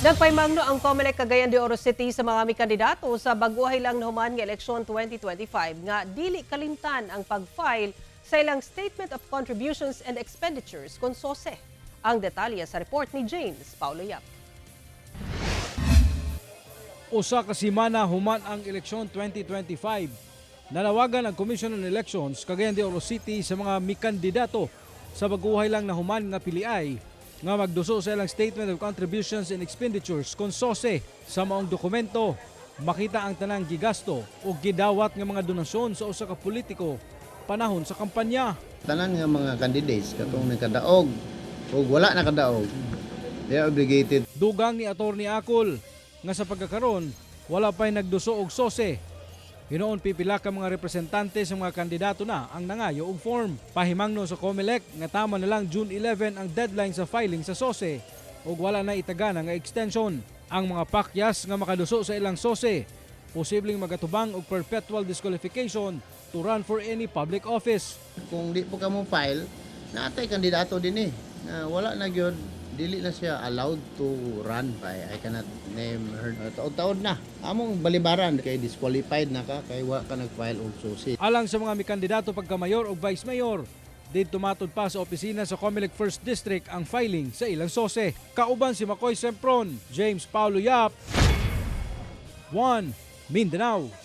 Nagpahimangno ang COMELEC Cagayan de Oro City sa mga mikandidato sa baguhay lang nahuman nga eleksyon 2025 nga dili kalimtan ang pag-file sa ilang Statement of Contributions and Expenditures kon SOCE. Ang detalye sa report ni James Paulo Yap. 1 ka semana human ang eleksyon 2025. Nanawagan ang Commission on Elections Cagayan de Oro City sa mga mikandidato sa baguhay lang nahuman nga piliay nga magduso sa ilang Statement of Contributions and Expenditures kon SOCE. Sa maong dokumento, makita ang tanang gigasto o gidawat nga mga donasyon sa usa ka politiko panahon sa kampanya. Tanan nga mga candidates katong nagkadaog o wala nakadaog, they are obligated. Dugang ni Attorney Akol nga sa pagkakaron wala pa'y nagduso og SOCE. Hinuon pipila ka mga representante sa mga kandidato na ang nangayo og form. Pahimangno sa COMELEC nga tama na lang June 11 ang deadline sa filing sa SOCE ug wala na itagana nga extension. Ang mga pakyas nga makaduso sa ilang SOCE posibleng magatubang og perpetual disqualification to run for any public office. Kung di po ka mo file, naatay kandidato din eh. Na wala na gyud, dili na siya allowed to run. I cannot name her. Taod-taod na. Among balibaran kay disqualified na ka kay wa ka nag-file og SOCE. Alang sa mga mikandidato pagka-mayor o vice mayor, didto matud pa sa opisina sa COMELEC First District ang filing sa ilang SOCE. Kauban si Macoy Sempron, James Paulo Yap, 1 Mindanao.